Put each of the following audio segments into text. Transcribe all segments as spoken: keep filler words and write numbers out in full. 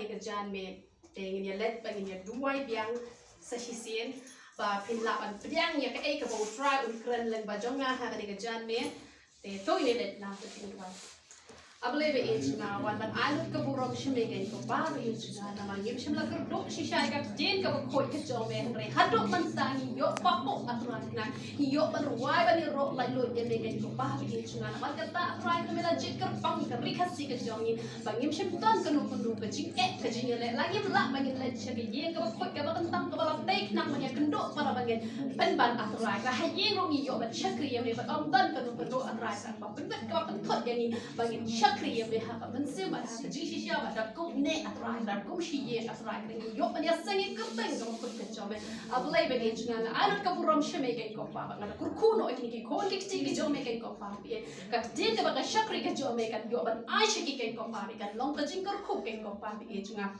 ka janmiet. Te ngin ïa leit ba ngin ïa duwai biang sa shisien ba phin lah ban pdiang ïa kaei kaba U Trai un kren lyngba jong nga ha kane ka janmiet. Te to ngin ïa leit lang ka jingduwai. A Blei ba ïeit jong nga, wan ban ai lut ka burom sha me kein ko Pa ba ïeit jong nga, namar ngim shym la kyrduh shisha ïa ka ktien kaba khuid ka jong me, hynrei haduh mynta ngi ïoh pahuh A Trai khnang, ngi ïoh ban rwai ban ïaroh laitluid ïa me kein ko Pa ba ïeit jong nga. Namar kata A Trai khnang me la jied kyrpang ïa ka ri Khasi ka jong ngi ba ngim shym don kano kano ka jingeh ka jingïaleh, la ngim lah ba ngin leit sha ka ïing kaba khuid kaba kyntang kaba la tei khnang ban ïakynduh para bangeit. Pynban A Trai khnang ha ïing ruh ngi ïoh ban shakri ïa me bad ym don kano kano A Trai khnang ba pynbit kaba pynthut ïa ngi ba ngin shakri ïa me ha ka mynsiem bad ha ka jingshisha bad da kum ne A Trai da kum shi ïing A Trai khnang ngi ïoh ban ïaseng ïa ka kyrteng kaba khuid ka jong me. A Blei ba ïeit jong nga, nga ai lut ka burom sha me kein ko Pa ba nga da kyrkhu noh ïa kine ki khun ki kti ki jong me kein ko Pa ba ïeit. Ka ktien kaba ka shakri ka jong me kan ïoh ban ai sha ki kein ko Pa ba ïeit, kan long ka jingkyrkhu kein ko Pa ba ïeit jong nga.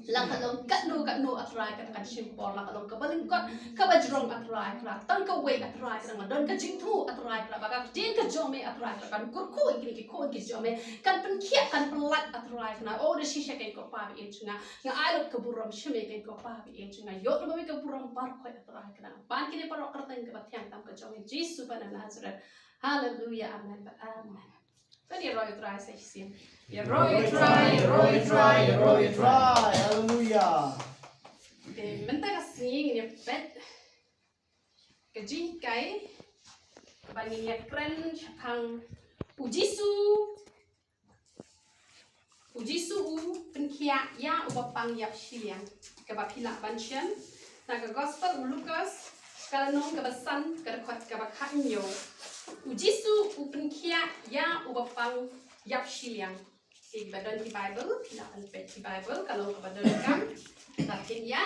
La ka long katno katno A Trai khnang kan shim por, la ka long kaba lyngkot kaba jrong A Trai khnang, tang kawei A Trai khnang, la don ka jingthmu A Trai khnang ba ka ktien ka jong me A Trai khnang kan kyrkhu ïa kine ki khun ki jong me, kan pynkhiah kan pyllait A Trai khnang. O da shisha kein ko Pa ba ïeit jong nga, nga ai lut ka burom sha me kein ko Pa ba ïeit jong nga. Ïoh na me ka burom baroh khoit A Trai khnang. Ban kine baroh kyrteng kaba thiang tam ka jong me Jisu ba na Nazareth. Haleluya, amen bad amen. Kan ïaroh ïa U Trai sa shisien. Ïaroh ïa U Trai, ïaroh ïa U Trai, ïaroh ïa U Trai. Haleluya. Te mynta ka sngi ngin ïa peit ka jinghikai ba ngin ïa kren shaphang U Jisu. U Jisu u pynkhiah ïa u bapang ïap shiliang. Kaba phi lah ban shem na ka Gospel u Lukas, ka lynnong kaba san, ka dkhot kaba khathynñiew. U Jisu u pynkhiah ïa u bapang ïap shiliang. Te kiba don ki Bible, phi lah ban peit ki Bible, ka long kaba donkam. Lada phim ïa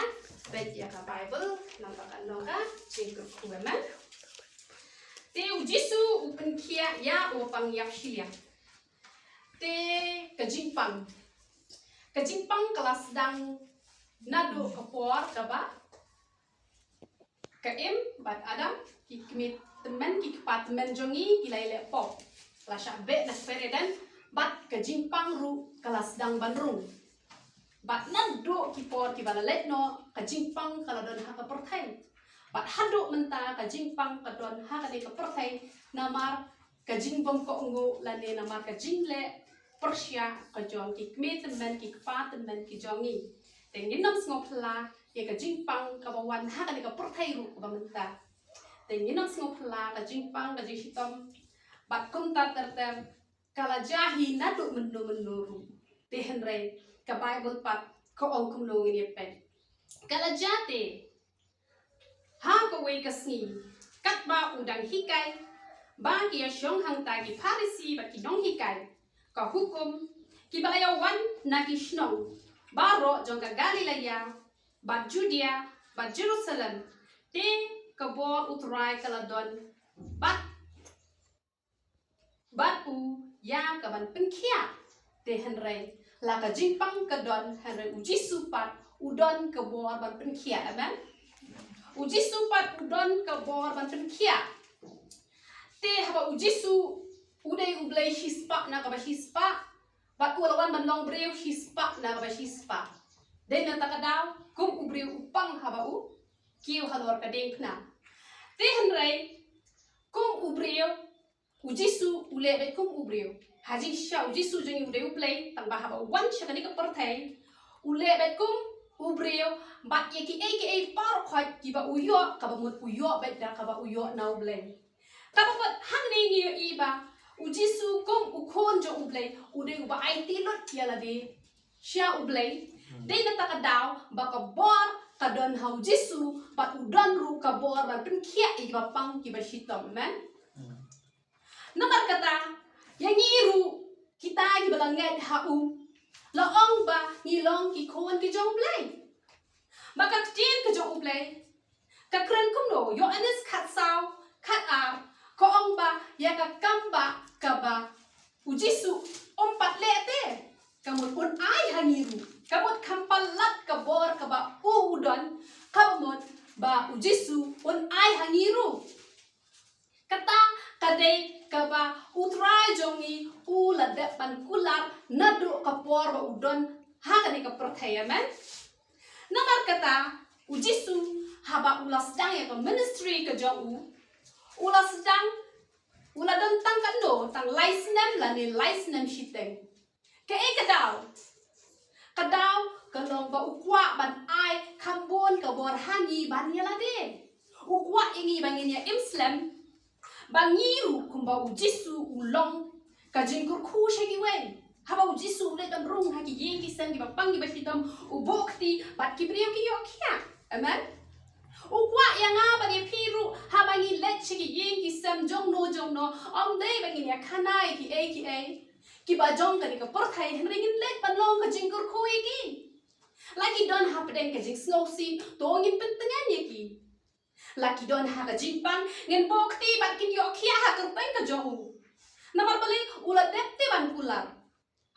peit ïa ka Bible, namar ka long ka jingkyrkhu, amen. Te U Jisu u pynkhiah ïa u bapang ïap shiliang. Te ka jingpang. Ka jingpang ka la sdang naduh ka por kaba ka Im bad Adam, ki kmie tymmen, ki kpa tymmen jong ngi, ki la ïaleh pop. La shah beh na kper Eden, bad ka jingpang ruh ka la sdang ban rung. Bad naduh ki por kiba la leit noh, ka jingpang ka la don ha ka pyrthei. Bad haduh mynta ka jingpang ka don ha kane ka pyrthei, namar ka jingbym kohnguh lane namar ka jingleh pyrshah ka jong ki kmie tymmen, ki kpa tymmen ki jong ngi. Te ngin ym sngewphylla ïa ka jingpang kaba wan ha kane ka pyrthei ruh kaba mynta. Te ngin ym sngewphylla ka jingpang, ka jingshitom, bad kumta ter ter, ka la jia hi naduh mynno mynno ruh. Te hynrei ka Bible pat ka ong kumno, ngin ïa peit. Ka la jia te ha kawei ka sngi, katba u dang hikai, ba ki ïashong hangta ki Pharisi bad ki nonghikai ka hukum, kiba la ïawan na ki shnong baroh jong ka Galilaia bad Judia bad Jerusalem. Te ka bor U Trai ka la don bad bad u ïa ka ban pynkhiah. Te hynrei la ka jingpang ka don, hynrei U Jisu pat u don ka bor ban pynkhiah. Amen. U Jisu pat u don ka bor ban pynkhiah. Te haba U Jisu u dei U Blei shispah na kaba shispah, bad u la wan ban long briew shispah na kaba shispah. Dei na kata ka daw kum u briew u pang haba u kiew halor ka diengphna. Te hynrei kum u briew, U Jisu u leh beit kum u briew. Ha jingshisha U Jisu jong ngi u dei U Blei, tangba haba u wan sha kane ka pyrthei u leh beit kum u briew, bad ïa kiei kiei baroh khoit kiba u ïoh, kaba mut u ïoh beit da kaba u ïoh na U Blei. Kaba mut hangne ngi ïohi ba U Jisu kum u khun jong U Blei u dei uba aiti lut ïa lade sha U Blei. Dei na kata ka daw ba ka bor ka don ha U Jisu, bad u don ruh ka bor ban pynkhiah ïa kiba pang kiba shitom. Amen. Namar kata, ïa ngi ruh, kita kiba la ngeit ha u, la ong ba ngi long ki khun ki jong U Blei. Ba ka ktien ka jong U Blei ka kren kumno? Ïoannis khatsaw, khatar, ka ong ba ïa ka kam ba kaba U Jisu um pat leh te, ka mut un ai ha ngi ruh. Ka mut kham palat ka bor kaba u u don, ka mut ba U Jisu un ai ha ngi ruh. Kata ka dei kaba U Trai jong ngi u la dep ban kular naduh ka por ba u don ha kane ka Thei, amen. Namar kata, u Jisu, haba u la sdang ïa ka ministry ka jong u, u la sdang, u la don tang katno, tang lai snem lane lai snem shiteng. Kaei ka daw? Ka daw ka long ba u kwah ban ai kham bun ka bor ha ngi ban ïa lade. U kwah ïa ngi ba ngin ïa im slem, ba ngi ruh kumba u Jisu u long ka jingkyrkhu sha kiwei. Haba u Jisu u leit ban rung ha ki ïing ki sem kiba pang kiba shitom, u buh kti bad ki briew ki ïoh khiah. Amen. U kwah ïa nga bad ïa phi ruh haba ngi leit sha ki ïing ki sem jongno jongno, ym dei ba ngin ïa khana ïa kiei kiei kiba jong kane ka pyrthei, hynrei ngin leit ban long ka jingkyrkhu ïa ki. La ki don hapdeng ka jingsngewsih, to ngin pyntngen ïa ki. La ki don ha ka jingpang, ngin buh kti bad kin ïoh khiah ha kyrteng ka jong u. Namar balei? U la dep te ban kular.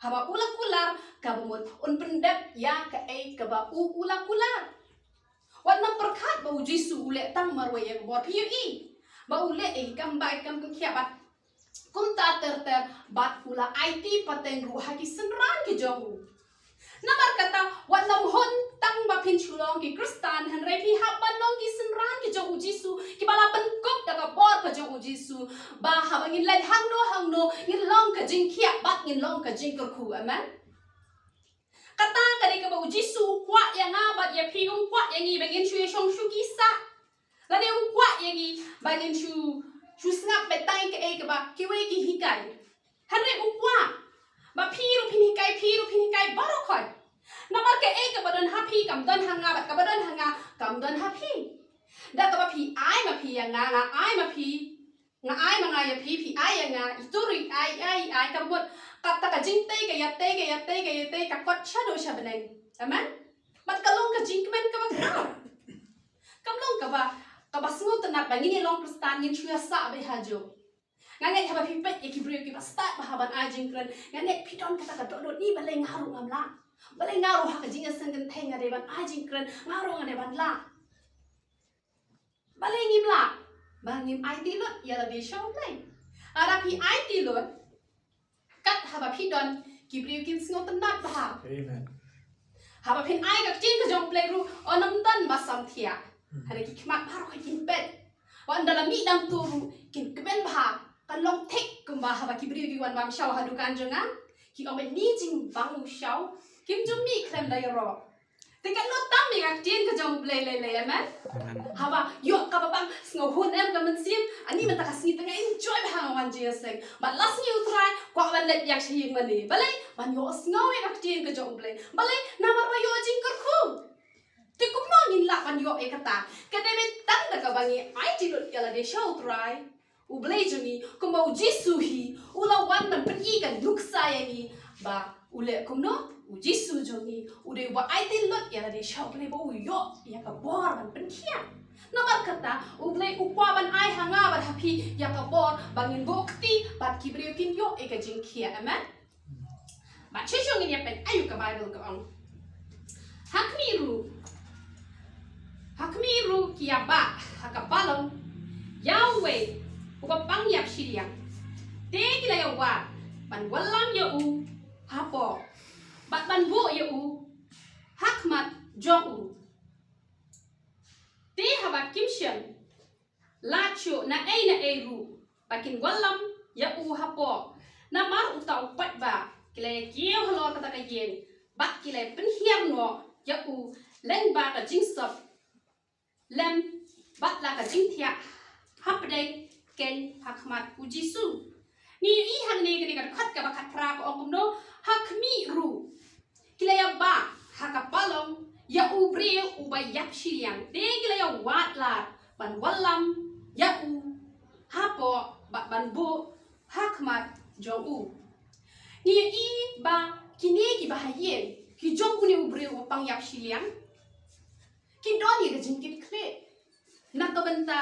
Haba u la kular, kaba mut un pyndep ïa kaei kaba u u la kular. Wat nym pyrkhat ba u Jisu u leh tang marwei ïa ka bor, phi ïohi ba u leh ïa ki kam bha, ki kam pynkhiah bad kumta ter ter, bad u la aiti pateng ruh ha ki synran ki jong u. Namar kata, wat nym hun tang ba phin shu long ki Khristan, hynrei phi hap ban long ki synran ki jong u Jisu, kiba la pynkup da ka bor ka jong u Jisu, ba haba ngin leit hangno hangno, ngin long ka jingkhiah bad ngin long ka jingkyrkhu. Amen. Kata ka dei kaba u Jisu u kwah ïa nga bad ïa phi, um kwah ïa ngi ba ngin shu ïa shong shuki sah. Lane um kwah ïa ngi ba ngin shu, shu sngap beit tang ïa kaei kaba kiwei ki hikai. Hynrei u kwah ba phi ruh phin hikai, phi ruh phin hikai baroh khoit. Namar kaei kaba don ha phi kam don ha nga, bad kaba don ha nga kam don ha phi. Da kaba phi ai ma phi ïa nga, nga ai ma phi, nga ai ma nga ïa phi, phi ai ïa nga, itu ruh i ai, i ai, i ai, ka mut kata ka jingtei ka ïatei, ka ïatei, ka ïatei, ka kot shaduh sha bneng. Amen. Bad ka long ka jingkmen kaba khraw. Kam long kaba, kaba sngewtynnat ba ngin ïa long Khristan ngin shu ïa sah beit hajuh. Nga ngeit haba phi peit ïa ki briew kiba stad bha ban ai jingkren, nga ngeit phi don kata ka dohnud, ni balei nga ruh ngam lah. Balei nga ruh ha ka jingïaseng kynthei nga dei ban ai jingkren, nga ruh nga dei ban lah. Balei ngim lah? Ba ngim aiti lut ïa lade sha U Blei. Lada phi aiti lut, kat haba phi don, ki briew kin sngewtynnat bha. Amen. Haba phin ai ka ktien ka jong U Blei ruh, un ym don ba samthiah. Hmm. Hynrei ki khmat baroh kin peit. Wat ynda la mih dang tur ruh, kin kmen bha. Kan long thik kumba haba ki briew ki wan bam shaw ha dukan jong nga. Ki ong, "Bad ni jingbang u shaw, kim ju mih khlem da ïaroh." Te katno tam ïa ka ktien ka jong U Blei lei lei, amen. Amen. Haba ïoh kaba bang, sngewhun em ka mynsiem, ani mynta ka sngi te nga enjoy bha, nga wan jingïaseng. Bad la sngi U Trai, kwah ban leit ïa ka sha ïing mane. Balei? Ban ïohsngew ïa ka ktien ka jong U Blei. Balei? Namar ba ïoh jingkyrkhu. Te kumno ngin lah ban ïoh ïa kata? Ka dei beit tang da kaba ngi aiti lut ïa lade sha U Trai U Blei jong ngi, kumba u Jisu hi u la wan ban pyni ka nuksa ïa ngi ba u leh kumno. U Jisu jong ngi u dei uba aiti lut ïa lade sha U Blei ba u ïoh ïa ka bor ban pynkhiah. Namar kata U Blei u kwah ban ai ha nga bad ha phi ïa ka bor ba ngin buh kti bad ki briew kin ïoh ïa ka jingkhiah. Amen. Bad shuh shuh ngin ïa peit aïu ka Baibl ka ong. Ha khmih ruh, ha khmih ruh ki ïa bah ha ka palong ïa uwei uba pang ïap shiliang. Te ki la ïa wad ban wallam ïa u hapoh bad ban buh ïa u ha khmat jong u. Te haba kim shym lad shuh na ei na ei ruh ba kin wallam ïa u hapoh, namar uta u paidbah. Ki la ïa kiew halor kata ka ïing bad ki la ïa pynhiar noh ïa u lyngba ka jingsop lem bad la ka jingthiah hapdeng keiñ ha khmat u Jisu. Ngi ïohi hangne kane ka dkhot kaba khatphra ka ong kumno, ha khmih ruh ki la ïa bah ha ka palong ïa u briew uba ïap shiliang. Te ki la ïa wad lad ban wallam ïa u hapoh bad ban buh ha khmat jong u. Ngi ïohi ba kine kiba ha ïing ki jong une u briew uba pang ïap shiliang ki don ïa ka jingkitkhlieh na ka bynta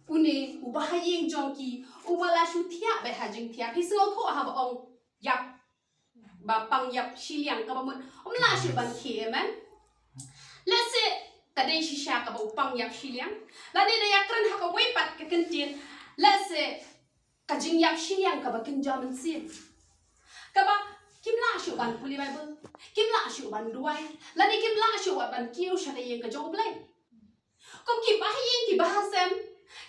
une uba ha ïing jong ki uba la shu thiah beit ha jingthiah. Phi sngewthuh haba ong ïap, ba pang ïap shiliang, kaba mut um lah shuh ban khie, amen. Lehse ka dei shisha kaba u pang ïap shiliang, lane da ïakren ha kawei pat ka kyntien, lehse ka jingïap shiliang kaba kynja mynsiem, kaba Kim lah shuh ban pule Baibl. Kim lah shuh ban duwai. Lane kim lah shuh ban kiew sha ka ïing ka jong U Blei. Kum ki bahaïing ki bahasem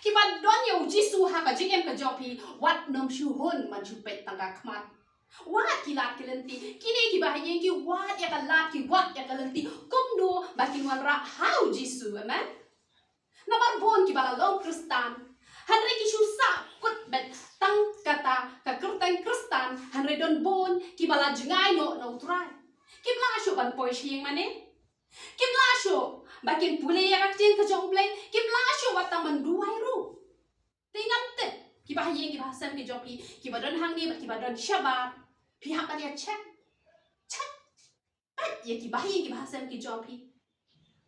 kiba don ïa U Jisu ha ka jingim ka jong phi, wat nym shu hun ban shu peit tang ka khmat. Wat ki lad ki lynti, kine ki bahaïing ki wad ïa ka lad, ki wad ïa ka lynti. Kumno ba kin wanrah ha U Jisu, amen. Namar bun kiba la long Khristan, hynrei ki shu sah kut beit tang kata ka kyrteng Khristan, hynrei don bun kiba la jngai noh na U Trai. Kim lah shuh ban poi sha ïing mane. Kim lah shuh ba kin pule ïa ka ktien ka jong U Blei. Kim lah shuh wat tang ban duwai ruh. Te ngam tip ki bahaïing ki bahasem ki jong phi, kiba don hangne bad kiba don shabar, phi hap ban ïa check. Check. Peit ïa ki bahaïing ki bahasem ki jong phi.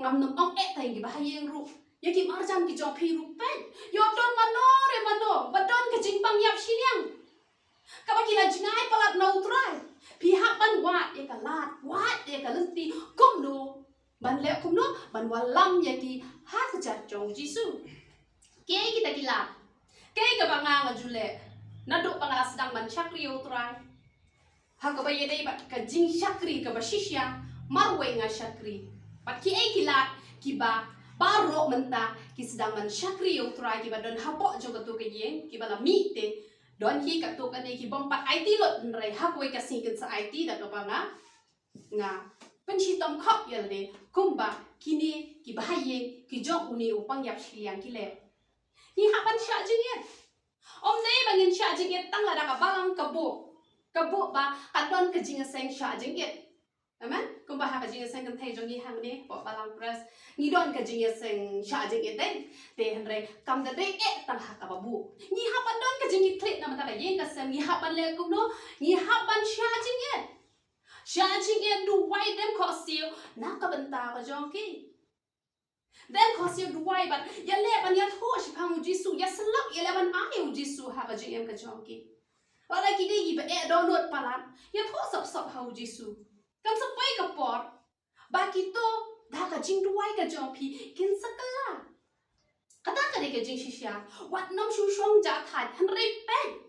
Ngam nym ong eh tang ïa ki bahaïing ruh, ïa ki marjan ki jong phi ruh, peit. Ïoh don mano re mano ba don ka jingpang ïap shiliang kaba ki la jngai palat na U Trai. Phi hap ban wad ïa ka lad, wad ïa ka lynti. Kumno ban leh, kumno ban wallam ïa ki ha ka kjat jong U Jisu. Kiei kita ki lad? Kaei kaba nga nga ju leh naduh ba nga la sdang ban shakri ïa U Trai, ha kaba ïadei bad ka jingshakri kaba shisha, marwei nga shakri. Bad kiei ki lad kiba baroh mynta ki sdang ban shakri ïa U Trai, kiba don hapoh jong kato ka ïing, kiba la mih te. Don hi katto katne kibym pat aiti lut, hynrei ha kawei ka sngi kin sa aiti da kaba nga, nga pynshitom khop ïa lade kumba kine ki bahaïing ki jong une u pang ïap shiliang ki leh. Ngi hap ban shah jingit. Ym dei ba ngin shah jingit tang lada ka balang ka buh, ka buh ba ka don ka jingïaseng shah jingit. Amen. Kumba ha ka jingïaseng kynthei jong ngi hangne, hapoh Balang Pres, ngi don ka jingïaseng shah jingit dei. Te hynrei kam da dei eh tang ha kaba buh. Ngi hap ban don ka jingkitkhlieh na bynta ka ïing ka sem. Ngi hap ban leh kumno? Ngi hap ban shah jingit. Shah jingit, duwai, dem khohsiew na ka bynta ka jong ki. Dem khohsiew, duwai bad ïaleh ban ïathuh shaphang U Jisu, ïasyllok, ïaleh ban ai U Jisu ha ka jingim ka jong ki. Lada ki dei kiba eh dohnud palat, ïathuh sop sop ha U Jisu. Kan sa poi ka por ba kito da ka jingduwai ka jong phi kin sa kylla. Kata ka dei ka jingshisha. Wat nym shu shong jahthait, hynrei peit.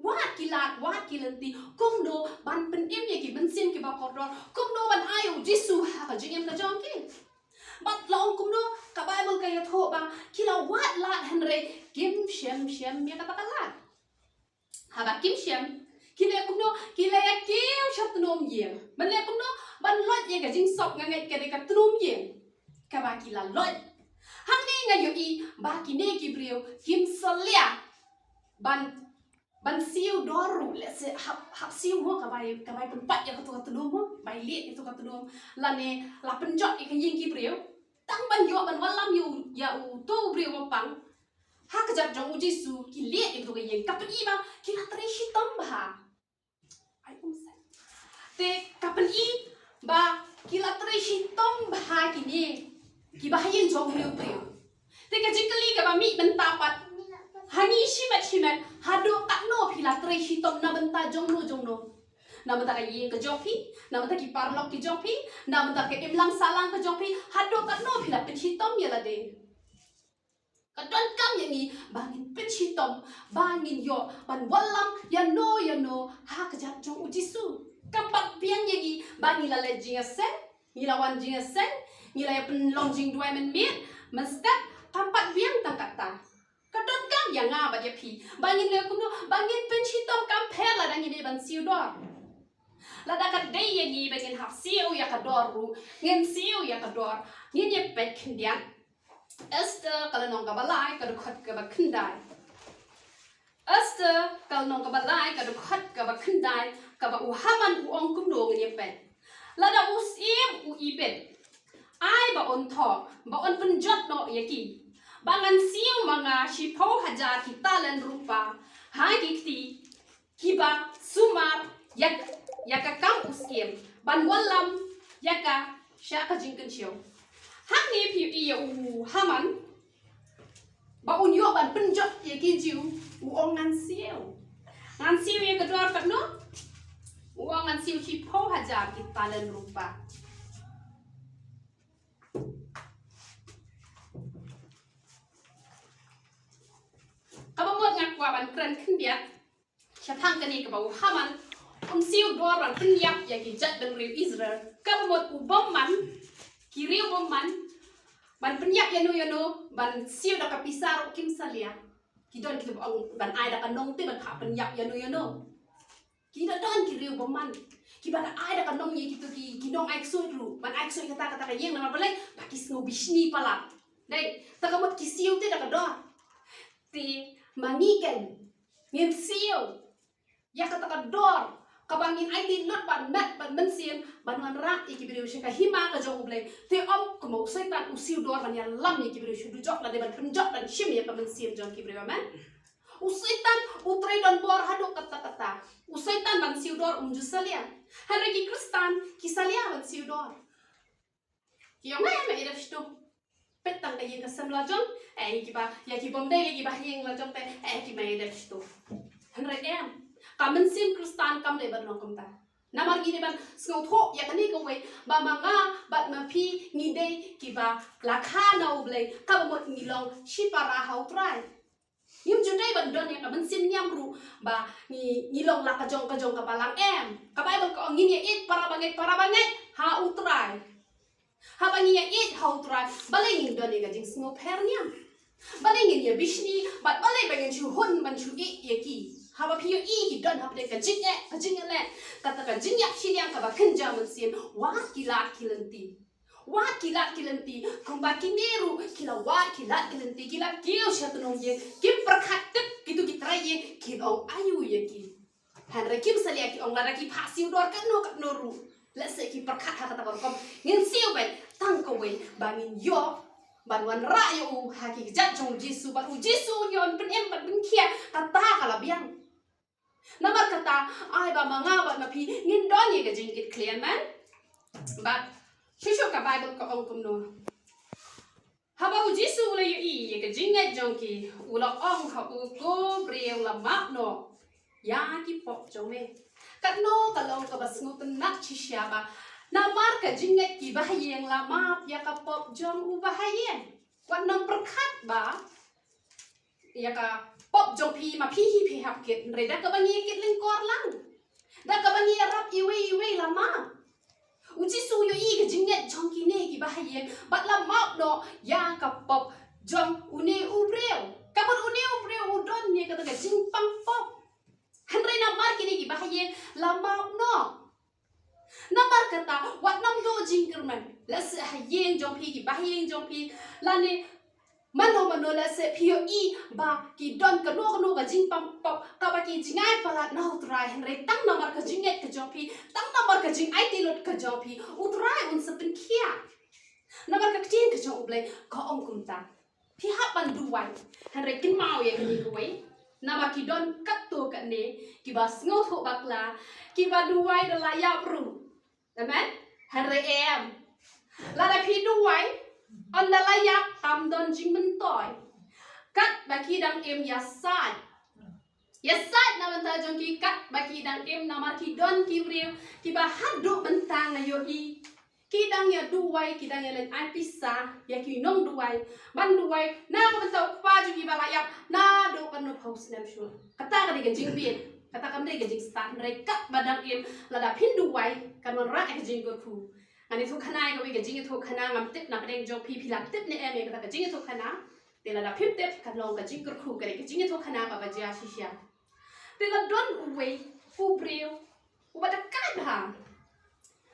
Wad ki lad, wad ki lynti, kumno ban pynim ïa ki mynsiem kiba kordor, kumno ban ai U Jisu ha ka jingim ka jong ki. Bad la ong kumno, ka Baibl ka ïathuh ba ki la wad lad hynrei kim shem shem ïa kata ka lad. Haba kim shem, ki leh kumno? Ki la ïa kiew sha tnum ïing. Ban leh kumno? Ban loit ïa ka jingsop, nga ngeit ka dei ka tnum ïing kaba ki la loit. Hangne nga ïohi ba kine ki briew kim salia ban ban siew dor ruh, lehse hap, hap siew mo, ka bai, ka bai pynpait ïa kato ka tnum mo, bai lieh ïa kato ka tnum, lane la pynjot ïa ka ïing ki briew. Tang ban ïoh ban wallam ïa u, ïa uto u briew ba pang ha ka kjat jong U Jisu, ki lieh ïa kato ka ïing. Ka pyni ba ki la trei shitom bha. Ai, um, sa. Te ka pyni ba ki la trei shitom bha kine ki bahaïing jong une u briew. Te ka jingkylli kaba mih mynta pat ha ngi shimet shimet, haduh katno phi la trei shitom na bynta jongno jongno? Na bynta ka ïing ka jong phi, na bynta ki paralok ki jong phi, na bynta ka imlang sahlang ka jong phi, haduh katno phi la pynshitom ïa lade? Ka donkam ïa ngi ba ngin pynshitom, ba ngin ïoh ban wallam ïano ïano ha ka kjat jong U Jisu. Kam pat biang ïa ngi ba ngi la leh jingïaseng, ngi la wan jingïaseng, ngi la ïa pynlong jingduwai mynmiet mynstep. Kam pat biang tang kata. Ka donkam ïa nga bad ïa phi ba ngin leh kumno? Ba ngin pynshitom, kam pher lada ngi dei ban siew dor. Lada ka dei ïa ngi ba ngin hap siew ïa ka dor ruh, ngin siew ïa ka dor. Ngin ïa peit khyndiat Esther ka lynnong kaba lai, ka dkhot kaba khyndai. Esther ka lynnong kaba lai, ka dkhot kaba khyndai, kaba u Haman u ong kumno, ngin ïa peit. Lada u syiem u ibit, ai ba un thoh, ba un pynjot noh ïa ki, ba ngan siew ma nga shiphew hajar ki talent rupa ha ki kti kiba sumar ïa, ïa ka kam u syiem, ban wallam ïa ka sha ka jingkynshew. Hangne phi ïohi ïa u Haman, ba un ïoh ban pynjot ïa ki Jiw, u ong ngan siew. Ngan siew ïa ka dor katno? U ong ngan siew shiphew hajar ki talent rupa. Kaba mut nga kwah ban kren khyndiat shaphang kane kaba u Haman Un siew dor ban pynïap ïa ki jait bynriew Israel. Ka mut u bymman, ki riew bymman, ban pynïap ïano ïano, ban siew da ka pisa ruh kim salia. Ki don kiba ong ban ai da ka nongte ban phah pynïap ïano ïano. Ki da don ki riew bymman. Kiba da ai da ka nong ïa kito ki, ki nongai ksuid ruh. Ban ai ksuid kata, kata ka ïing namar balei, ba ki sngew bishni palat. Dei, te ka mut ki siew te da ka dor. Te ma ngi ken, ngin siew ïa kata ka dor, kaba ngin aiti lut bad met bad mynsiem, ban wanrah ïa ki briew sha ka hima ka jong U Blei. Te ym kumba u Soitan u siew dor ban ïalam ïa ki briew sha dujok lane ban pynjot ban shim ïa ka mynsiem jong ki briew, amen. U Soitan u trei don bor haduh katta katta. U Soitan ban siew dor um ju salia. Hynrei ki Khristan ki salia ban siew dor. Ki ong, eh, ma i dep shtu. Peit tang ka ïing ka sem la jong, eh, kiba, ïa ki bym dei, ïa kiba ha ïing la jong te, eh, ki ma i dep shtu. Hynrei em, ka mynsiem Khristan kam dei ban long kumta. Namar ngi dei ban sngewthuh ïa kane kawei, ba ma nga bad ma phi ngi dei kiba la kha na U Blei, kaba mut ngi long shipara ha U Trai. Ngim ju dei ban don ïa ka mynsiem niam ruh ba ngi, ngi long la ka jong ka jong ka balang, em. Ka Baibl ka ong ngin ïa ïeit para bangeit, para bangeit ha U Trai. Haba ngin ïa ïeit ha U Trai, balei ngin don ïa ka jingsngewpher niam? Balei ngin ïa bishni, bad balei ba ngin shu hun ban shu ïeit ïa ki? Haba phi ïohi ki don hapdeng ka jingeh, ka jingeh leh, kata ka jingïap shiliang kaba kynja mynsiem, wat ki lad ki lynti. Wat ki lad ki lynti, kumba kine ruh ki la wad ki lad ki lynti, ki la kiew sha tnum ïing, kim pyrkhat tip kito ki trai ïing, kin ong aiu ïa ki. Hynrei kim salia, ki ong lada ki phah siew dor katno katno ruh, lehse ki pyrkhat ha kata ka rukom. Ngin siew beit tang kawei ba ngin ïoh ban wanrah ïa u ha ki kjat jong U Jisu, bad U Jisu un ïoh ban pynim bad pynkhiah, kata ka la biang. Namar kata, ai ba ma nga bad ma phi ngin don ïa ka jingkitkhlieh, amen. Bad shuh shuh ka Baibl ka ong kumno. Haba U Jisu u la ïohi ïa ka jingngeit jong ki, u la ong ha u, ko briew, la map noh ïa ki pop jong me. Katno ka long kaba sngewtynnat shisha ba namar ka jingngeit kiba ha ïing la map ïa ka pop jong uba ha ïing. Wat nym pyrkhat ba ïa ka pop jong phi ma phi hi phi hap kit, hynrei da kaba ngi kit lyngkor lang, da kaba ngi ïarap iwei iwei la map. U Jisu u ïohi ka jingngeit jong kine kiba ha ïing bad la map noh ïa ka pop jong une u briew. Ka mut une u briew u don ïa kata ka jingpang pop. Hynrei namar kine kiba ha ïing la map noh. Namar kata, wat nym duh jingkyrmen. Lehse ha ïing jong phi, kiba ha ïing jong phi, lane mano mano, lehse phi ïohi ba ki don kano kano ka jingpang pop kaba ki jingai palat na U Trai, hynrei tang namar ka jingngeit ka jong phi, tang namar ka jingaiti lut ka jong phi, U Trai un sa pynkhiah. Namar ka ktien ka jong U Blei ka ong kumta. Phi hap ban duwai. Hynrei kynmaw ïa kane kawei. Namar ki don katto katne kiba sngewthuh bakla, kiba duwai da la ïap ruh. Amen. Hynrei em, lada phi duwai, ynda la ïap, tam don jingmyntoi. Katba ki dang im, ïasaid. Ïasaid na bynta jong ki katba ki dang im, namar ki don ki briew kiba haduh mynta nga ïohi ki dang ïa duwai, ki dang ïa leit ai pisa ïa ki nongduwai ban duwai na ka bynta u kpa jong ki ba la ïap naduh katno phew snem shuh. Kata ka dei ka jingbieit, kata kam dei ka jingstad. Hynrei katba dang im, lada phin duwai, kan wanrah ïa ka jingkyrkhu. Ngan ïathuh khana ïa kawei ka jingïathuh khana, ngam tip na pdeng jong phi phi la tip ne em ïa kata ka jingïathuh khana. Te lada phim tip, kan long ka jingkyrkhu, ka dei ka jingïathuh khana kaba jia shisha. Te la don uwei u briew uba dakaid bha.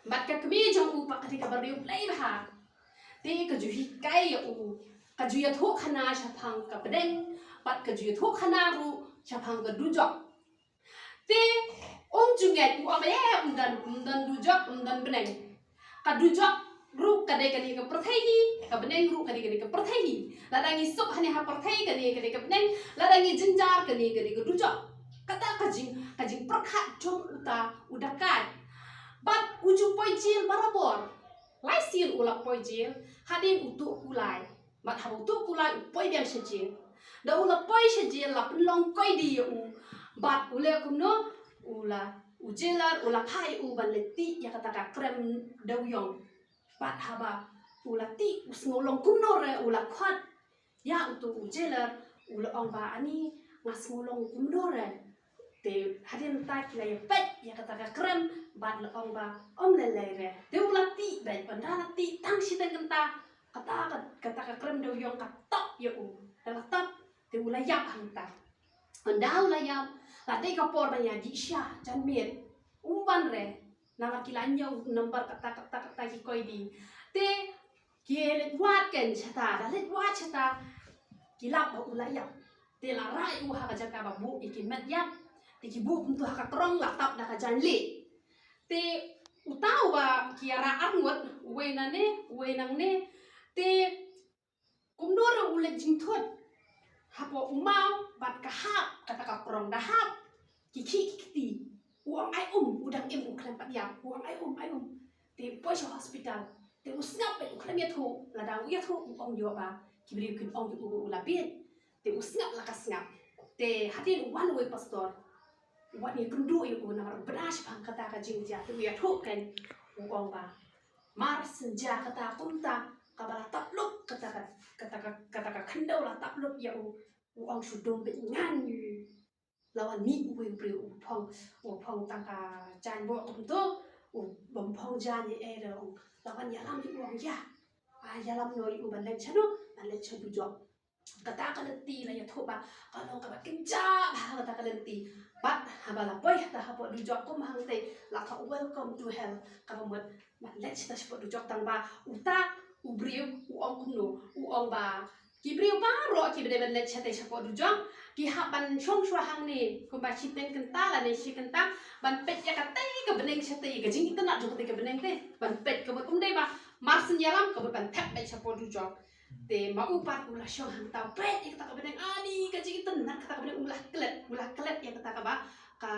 Bad ka kmie jong u pat ka dei kaba riew blei bha. Te ka ju hikai ïa u, ka ju ïathuh khana shaphang ka pdeng, bad ka ju ïathuh khana ruh shaphang ka dujok. Te um ju ngeit, u ong, eh, ym don, ym don dujok, ym don bneng. Ka dujok ruh ka dei kane ka pyrthei hi, ka bneng ruh ka dei kane ka pyrthei hi. Lada ngi suk hangne ha pyrthei, kane ka dei ka bneng, lada ngi jynjar, kane ka dei ka dujok. Kata ka jing, ka jingpyrkhat jong uta u dakaid. Bad u ju poi jel barabor. Lai sien u la poi jel, hadien u tuh kulai. Bad haba u tuh kulai u poi biang sha jel. Da u la poi sha jel la pynlong koidi ïa u. Bad u leh kumno, u la, u jailer u la phah ïa u ban leit tih ïa kata ka krem dewïong. Bad haba u la tih, u sngew long kumno re, u la khot ïa uto u jailer, u la ong ba, ani, nga sngew long kumno re. Te hadien ta ki la ïa peit ïa kata ka krem bad la ong ba ym lei lei re. Te u la tih beit, ynda la tih tang shiteng kynta, kata ka, kata ka krem da u ïong ka top ïa u. Te la top, te u la ïap hangta. Ynda u la ïap, la dei ka por ban ïa dih sha jan miet. Um ban re, namar ki la ñiew number kata, kata, kata ki koidi. Te ki leit wad kein shata, la leit wad shata, ki lap ba u la ïap. Te la rai u ha ka jaka ba buh ïa ki met ïap. Te ki buh kumtu ha ka krong, la tap da ka jaiñ lieh. Te uta uba ki ïa rah arngut, uwei nane, uwei nangne. Te kumno ruh u leit jingthut. Hapoh u maw bad ka hap, kata ka krong da hap. Ki khih ki kti. U ong ai um, u dang im u khlem pat ïap. U ong ai um, ai um. Te u poi sha hospital. Te u sngap beit, u khlem ïathuh. Lada u ïathuh u ong ïoh ba ki briew kin ong ïa u ba u la bieit. Te u sngap la ka sngap. Te hadien u wan uwei pastor, u wan ïakynduh ïa u namar u bna shaphang kata ka jingjia. Te u ïathuh kein, u ong ba mar shen jia kata kumta, kaba la tap lup kata ka, kata ka, kata ka khyndew la tap lup ïa u. U ong shu dum beit ngan. La wan mih uwei u briew u phong, u phong tang ka jaiñ bok kumto, u bym phong jaiñ ïa ei ruh. La wan ïalam ïa u, ong ïa, ah, ïalam noh ïa u ban leit shano, ban leit sha dujok. Kata ka lynti la ïathuh ba ka long kaba kynjah bha kata ka lynti. Bad haba la poi hata hapoh dujok kum hangtei, la thoh welcome to hell, kaba mut ban leit shata shapoh dujok. Tang ba uta u briew u ong kumno, u ong ba ki briew baroh kiba dei ban leit shatei shapoh dujok, ki hap ban shong shuwa hangne kumba shiteng kynta lane shi kynta, ban peit ïa katei ka bneng shatei, ka jingitynnad jong katei ka bneng te, ban peit, ka mut um dei ba mar shen ïalam, ka mut ban thep beit shapoh dujok. Te ma u pat u la shong hangta u peit ïa kata ka bneng, ani ka jingitynnad kata ka bneng, u la klet, u la klet ïa kata kaba ka,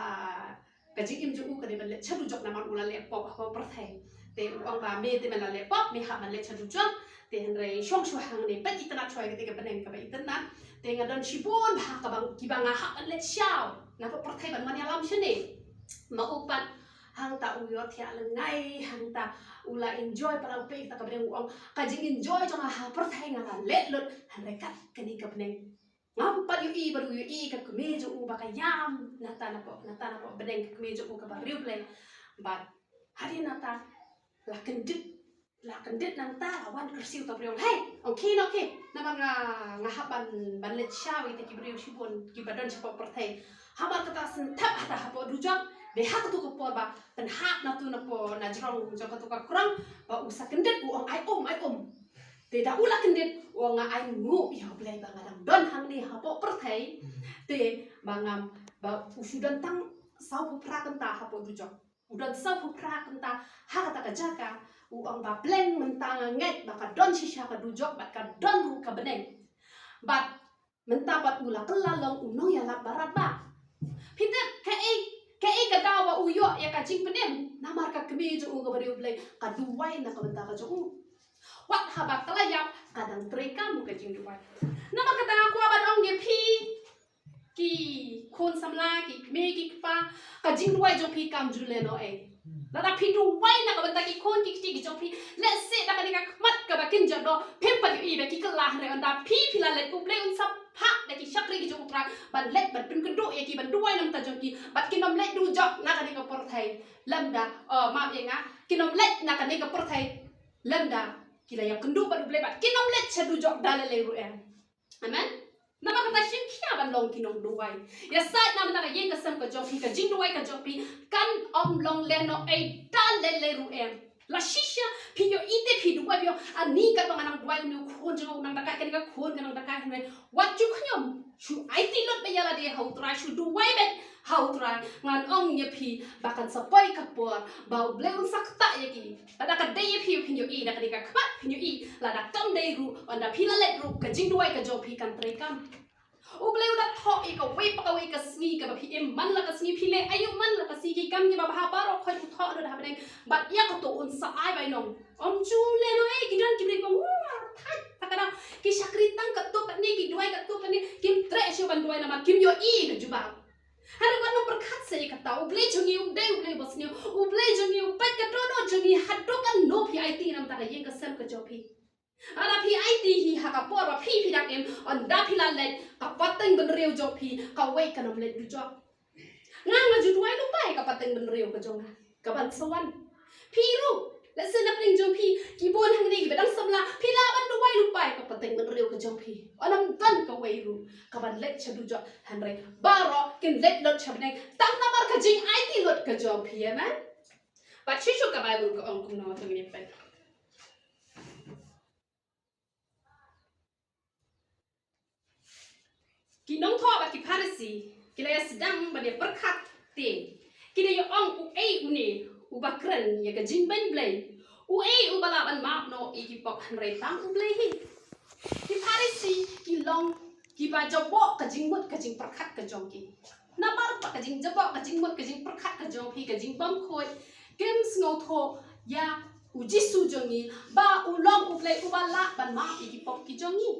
ka jingim jong u ka dei ban leit sha dujok namar u la leh pop ha pyrthei. Te u ong ba me te me la leh pop, me hap ban leit sha dujok. Te hynrei shong shuwa hangne, peit itynnad shuwa ïa katei ka bneng kaba itynnad. Te nga don shibun bha kaba, kiba nga hap ban leit shaw na pyrthei ban wan ïalam shane. Ma u pat hangta u ïohthiah lyngngai, hangta u la enjoy palat, u peit ïa kata ka bneng, u ong ka jingenjoy jong nga ha pyrthei nga la leh lut, hynrei kat kane ka bneng. Ngam pat ïohi ba u ïohi ka kmie jong u ba ka ïam nata napoh, nata napoh bneng, ka kmie jong u kaba riewblei. Bad hadien nata la kyndit, la kyndit nangta, la wan kyrsiew uta u briew, hei, ong khie noh khie. Namar nga, nga hap ban, ban leit shaw ïa kita ki briew shibun kiba don shapoh pyrthei. Hamar kata shen thep hata hapoh dujok, dei ha katu ka por ba pynhap natu napoh, na jrong jong katu ka krong, ba u sa kyndit, u ong ai um, ai um. Te da u la kyndit, u ong nga ai nguh ïa U Blei ba nga dang don hangne hapoh pyrthei. Te ba ngam, ba u shu don tang sawphew phra kynta hapoh dujok. U don sawphew phra kynta ha kata ka jaka. U ong ba pleng mynta nga ngeit ba ka don shisha ka dujok bad ka don ruh ka bneng. Bad mynta pat u la kylla long u nongïalap barat ba. Phi tip kaei, kaei ka daw ba u ïoh ïa ka jingpynim? Namar ka kmie jong u kaba riewblei ka duwai na ka bynta ka jong u. Wat haba ka la ïap ka dang treikam ka jingduwai. Namar kata nga kwah ban ong ïa phi ki khun samla, ki kmie ki kpa, ka jingduwai jong phi kam ju leh noh ei. Lada phi duwai na ka bynta ki khun ki kti ki jong phi, lehse da kane ka khmat kaba kynja doh phim pat ïohi ba ki kylla, hynrei ynda phi, phi la leit, U Blei un sa phah da ki shakri ki jong U Trai ban leit ban pynkynduh ïa ki, ban duwai na ka bynta jong ki, bad kin ym leit dujok na kane ka pyrthei. Lymda, oh, map ïa nga, kin ym leit na kane ka pyrthei lymda ki la ïakynduh bad U Blei, bad kin ym leit sha dujok da lei lei ruh em. Amen. Namar kata shim khia ban long ki nongduwai. Ïasaid na bynta ka ïing ka sem ka jong phi, ka jingduwai ka jong phi kan ym long lehnoh ei da lei lei ruh em. La shisha phi ïohi te phi duwai, phi ong, ani katba nga nang duwai, une u khun jong nga u nang da kai, kane ka khun ka nang da kai, hynrei wat ju khñium. Shu aiti lut beit ïa lade ha U Trai, shu duwai beit ha U Trai. Ngan ong ïa phi ba kan sa poi ka por ba U Blei un sa ktah ïa ki. Lada ka dei ïa phi phin ïohi, da kane ka khmat phin ïohi. Lada kam dei ruh, ynda phi la leit ruh, ka jingduwai ka jong phi kan treikam. U Blei u da thoh ïa kawei pa kawei ka sngi kaba phi im, man la ka sngi phi leh aïu, man la ka sngi, ki kam kiba bha baroh khoit u thoh lut ha bneng. Bad ïa kato un sa ai bainong. Ym ju lehnoh ei, ki don ki briew ba, u, thait, ta ka dang ki shakri tang katto katne, ki duwai katto katne, kim treh shuh ban duwai namar kim ïohi ka jubab. Hynrei wat nang pyrkhat sa ïa kata, U Blei jong ngi u dei U Blei ba sniew, U Blei jong ngi u peit ka dohnud jong ngi haduh katno phi aiti na bynta ka ïing ka sem ka jong phi. Lada phi aiti hi ha ka por ba phi, phi dang im, ynda phi la leit, ka pateng bynriew jong phi kawei kan ym leit dujok. Nga nga ju duwai lypa ïa ka pateng bynriew ka jong nga kaban sa wan. Phi ruh, lehse na pdeng jong phi ki bun hangne kiba dang samla, phi lah ban duwai lypa ïa ka pateng bynriew ka jong phi. Ym don kawei ruh kaban leit sha dujok, hynrei baroh kin leit lut sha bneng tang namar ka jingaiti lut ka jong phi, amen. Bad shisha ka Baibl ka ong kumno, to ngin ïa peit. Ki nongthoh bad ki Pharisi ki la ïa sdang ban ïa pyrkhat te, ki la ïa ong, uei une uba kren ïa ka jingbeiñ Blei? Uei uba lah ban map noh ïa ki pop hynrei tang U Blei hi? Ki Pharisi ki long kiba jaboh ka jingmut ka jingpyrkhat ka jong ki. Namar ba ka jingjaboh ka jingmut ka jingpyrkhat ka jong phi, ka jingbymkhuid, kim sngewthuh ïa U Jisu jong ngi ba u long U Blei uba lah ban map ïa ki pop ki jong ngi.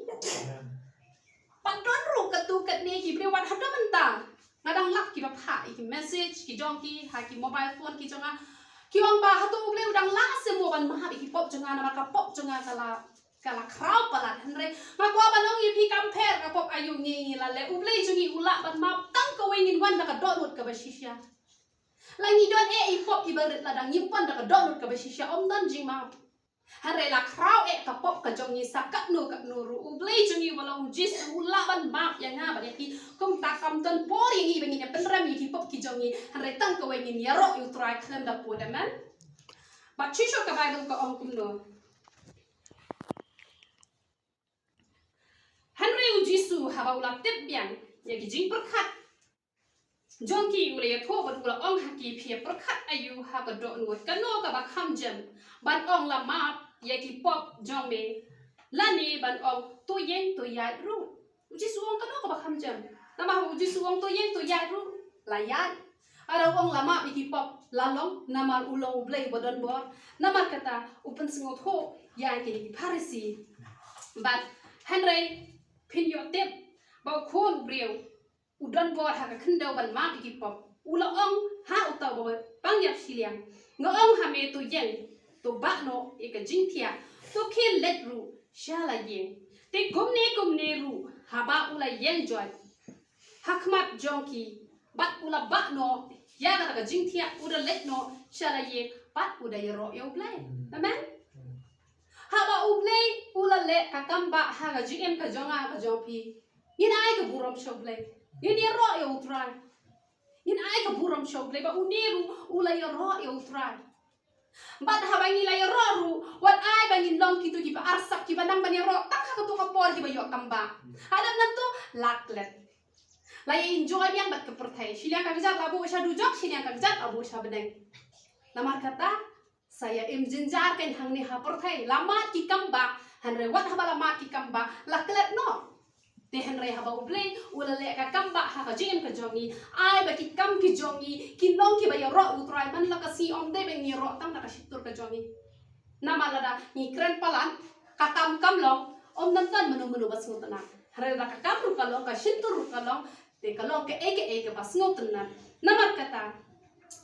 Pat don ruh katto katne ki briew wat haduh mynta nga dang lap kiba phah ïa ki message ki jong ki ha ki mobile phone ki jong nga. Ki ong ba hato U Blei u dang lah se mo ban map ïa ki pop jong nga, namar ka pop jong nga ka la, ka la khraw palat. Hynrei nga kwah ban ong ïa phi, kam pher ka pop aïu ngi, ngi la leh, U Blei jong ngi u lah ban map tang kawei, ngin wan da ka dohnud kaba shisha. La ngi don eh i pop iba rit, lada ngim pan da ka dohnud kaba shisha, ym don jingmap. Hynrei la khraw eh ka pop ka jong ngi sa katno katno ruh, U Blei jong ngi uba long U Jisu u lah ban map ïa nga bad ïa phi. Kumta kam don por ïa ngi ba ngin ïa pynrem ïa ki pop ki jong ngi, hynrei tang kawei, ngin ïaroh ïa U Trai khlem da pud, amen. Bad shisha ka Baibl ka ong kumno? Hynrei U Jisu haba u la tip biang ïa ki jingpyrkhat jong ki, u la ïathuh bad u la ong ha ki, phi ïa pyrkhat aïu ha ka dohnud? Kano kaba kham jem, ban ong, la map ïa ki pop jong me, lane ban ong, to ïeng to ïaid ruh? U Jisu u ong kano kaba kham jem? Namar U Jisu u ong to ïeng to ïaid ruh, la ïaid. Lada u ong la map ïa ki pop, la long, namar u long U Blei uba don bor. Namar kata u pynsngewthuh ïa kine ki Pharisi. Bad hynrei phin ïoh tip ba U Khun u briew u don bor ha ka khyndew ban map ïa ki pop. U la ong ha uta uba pang ïap shiliang, nga ong ha me, to ïeng, to bah noh ïa ka jingthiah, to khie leit ruh sha la ïing. Te kumne kumne ruh haba u la ïeng joit ha khmat jong ki bad u la bah noh ïa kata ka jingthiah, u da leit noh sha la ïing bad u da ïaroh ïa U Blei. Amen. Haba U Blei u la leh ka kam bah ha ka jingim ka jong nga ka jong phi, ngin ai ka burom sha U Blei, ngin ïaroh ïa U Trai. Ngin ai ka burom sha U Blei ba une ruh u la ïaroh ïa U Trai. Bad haba ngi la ïaroh ruh, wat ai ba ngin long kito kiba arsap, kiba nang ban ïaroh tang ha kato ka por kiba ïoh kam bah. Hadien nangto la klet. La ïa enjoy biang bad ka pyrthei. Shiliang ka kjat la buh sha dujok, shiliang ka kjat la buh sha bneng. Namar kata, sa ïa im jynjar kein hangne ha pyrthei. La mad ki kam bah, hynrei wat haba la mad ki kam bah, la klet noh. Te hynrei haba U Blei u la leh ka kam bah ha ka jingim ka jong ngi, ai ba ki kam ki jong ngi kin long kiba ïaroh U Trai man la ka sngi, ym dei ba ngin ïaroh tang da ka shyntur ka jong ngi. Namar lada ngi kren palat, ka kam kam long, ym don tang mano mano ba sngewtynnat. Hynrei lada ka kam ruh ka long, ka shyntur ruh ka long, te ka long kaei kaei kaba sngewtynnat. Namar kata,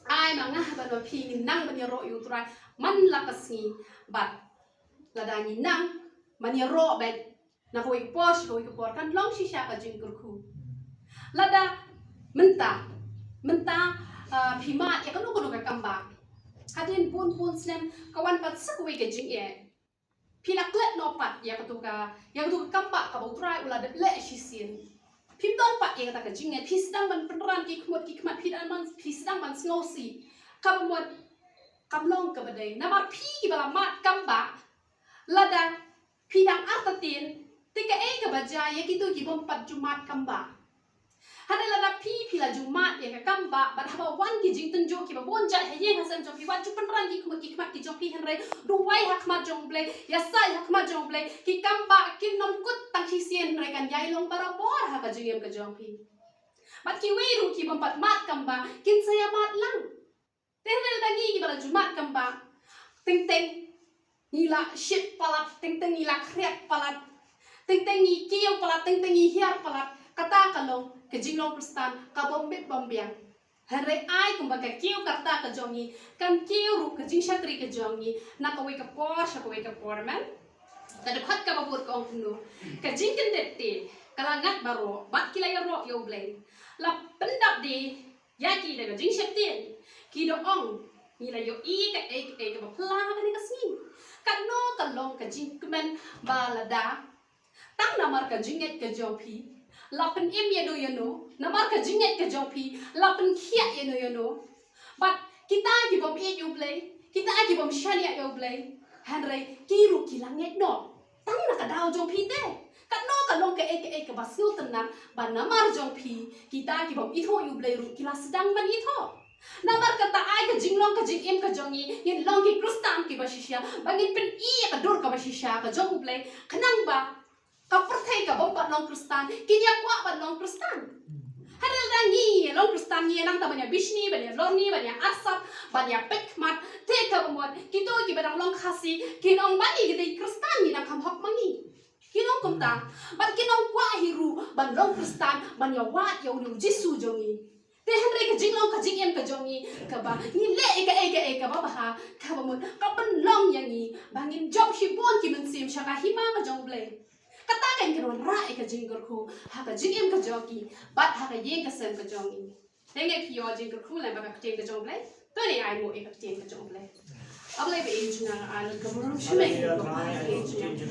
ai ma nga bad ma phi ngin nang ban ïaroh ïa U Trai man la ka sngi, bad lada ngi nang ban ïaroh beit na kawei ka por sha kawei ka por, kan long shisha ka jingkyrkhu. Lada mynta, mynta, ah, phi mad ïa kano kano ka kam bah, hadien bun bun snem ka wan pat sa kawei ka jingeh. Phi la klet noh pat ïa kato ka, ïa kato ka kam bah kaba U Trai u la dep leh shisien. Phim don pat ïa kata ka jingngeit, phi sdang ban pynran ki khmut ki khmat, phi dang ban, phi sdang ban sngewsih. Kaba mut kam long kaba dei. Namar phi kiba la mad kam bah, lada phi dang artatien, te kaei kaba jia ïa kito ki bym pat ju mad kam bah? Hynrei lada phi, phi la ju mad ïa ka kam bah, bad haba wan ki jingtynjuh kiba bun jait ha ïing ha sem jong phi, wat ju pynran ki khmut ki khmat ki jong phi, hynrei duwai ha khmat jong U Blei, ïasaid ha khmat jong U Blei. Ki kam bah kin nym kut tang shisien, hynrei kan ïai long barabor ha ka jingim ka jong phi. Bad kiwei ruh ki bym pat mad kam bah kin sa ïa mad lang. Te hynrei lada ngi kiba la ju mad kam bah, teng teng ngi la shit palat, teng teng ngi la khriat palat, teng teng ngi kiew palat, teng teng ngi hiar palat, kata ka long ka jinglong Khristan ka bym bit bym biang. Hynrei ai kumba ka kiew ka rta ka jong ngi kan kiew ruh ka jingshakri ka jong ngi na kawei ka por sha kawei ka por, amen. Ka dkhot kaba bud ka ong kumno? Ka jingkyndit te ka la ngat baroh bad ki la ïaroh ïa U Blei. La pyndap de ïa ki da ka jingsheptieng. Ki da ong, ngi la ïohi kaei kaei kaba phylla ha kane ka sngi. Katno ka long ka jingkmen ba lada tang namar ka jingngeit ka jong phi la pynim ïano ïano, namar ka jingngeit ka jong phi la pynkhiah ïano ïano. Bad kita ki bym ïeit ïa U Blei, kita ki bym shaniah ïa U Blei, hynrei ki ruh ki la ngeit noh tang na ka daw jong phi te. Katno ka long kaei kaei kaba sngewtynnat ba namar jong phi kita ki bym ithuh ïa U Blei ruh ki la sdang ban ithuh. Namar kata ai ka jinglong ka jingim ka jong ngi, ngin long ki Khristan kiba shisha, ba ngin pyni ïa ka dur kaba shisha ka jong U Blei, khnang ba ka pyrthei ka bym pat long Khristan kin ïa kwah ban long Khristan. Hynrei lada ngi long Khristan, ngi nang ta ban ïa bishni, ban ïa lorni, ban ïa arsap, ban ïa peit khmat, te kaba mut kito kiba dang long Khasi kin ong ba ngi ki dei Khristan, ngi dang kham hok ma ngi. Kin ong kumta. Bad kin ong kwah hi ruh ban long Khristan, ban ïa wad ïa une U Jisu jong ngi. Te hynrei ka jinglong ka jingim ka jong ngi kaba ngi leh ïa kaei kaei kaba bha, kaba mut ka pynlong ïa ngi ba ngin jop shibun ki mynsiem sha ka hima ka jong U Blei. Kata ka ngi kynwan rah ïa ka jingkyrkhu ha ka jingim ka jong ngi bad ha ka ïing ka sem ka jong ngi. Te ngi ïoh jingkyrkhu lem bad ka ktien ka jong U Blei. To ngin ai nguh ïa ka ktien ka jong U Blei. A Blei ba ïeit jong nga, nga ai nguh ka burom sha me ko Kpa ïeit jong nga.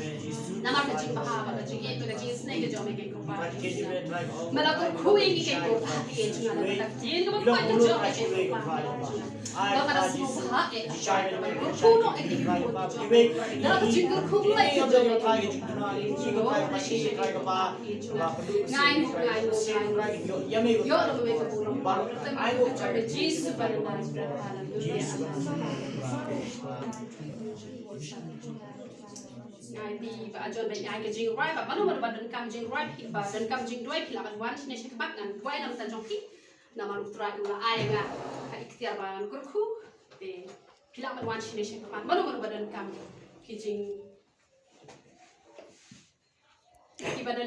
Namar ka jingbha bad ka jingïeit bad ka jingisynei ka jong me ko Kpa ïeit jong nga. Me la kyrkhu ïa ngi ko Kpa ïeit jong nga, namar ka ktien kaba kwah ka jong me ko Kpa ïeit jong nga. Ba nga da sngewbha ïeit jong nga, ba nga kyrkhu noh ïa ngi ko Kpa ïeit jong nga. Da ka jingkyrkhu Blei ka jong me ko Kpa ïeit jong nga. Nga ai nguh, nga ai nguh, nga ai nguh. Ïoh ïa me ka burom. Ai nguh ka jong me Jisu ba nang. Haleluya. Ngai bi ba ajon ba ngai ka jingrwai ba mano mano ba donkam jingrwai phi ba donkam jingduwai phi lah ban wan shane sha khmat ngan duwai na bynta jong phi. Namar U Trai u la ai nga ka iktiar ba ngan kyrkhu. Te phi lah ban wan shane sha khmat mano mano ba donkam ki jing ki ba don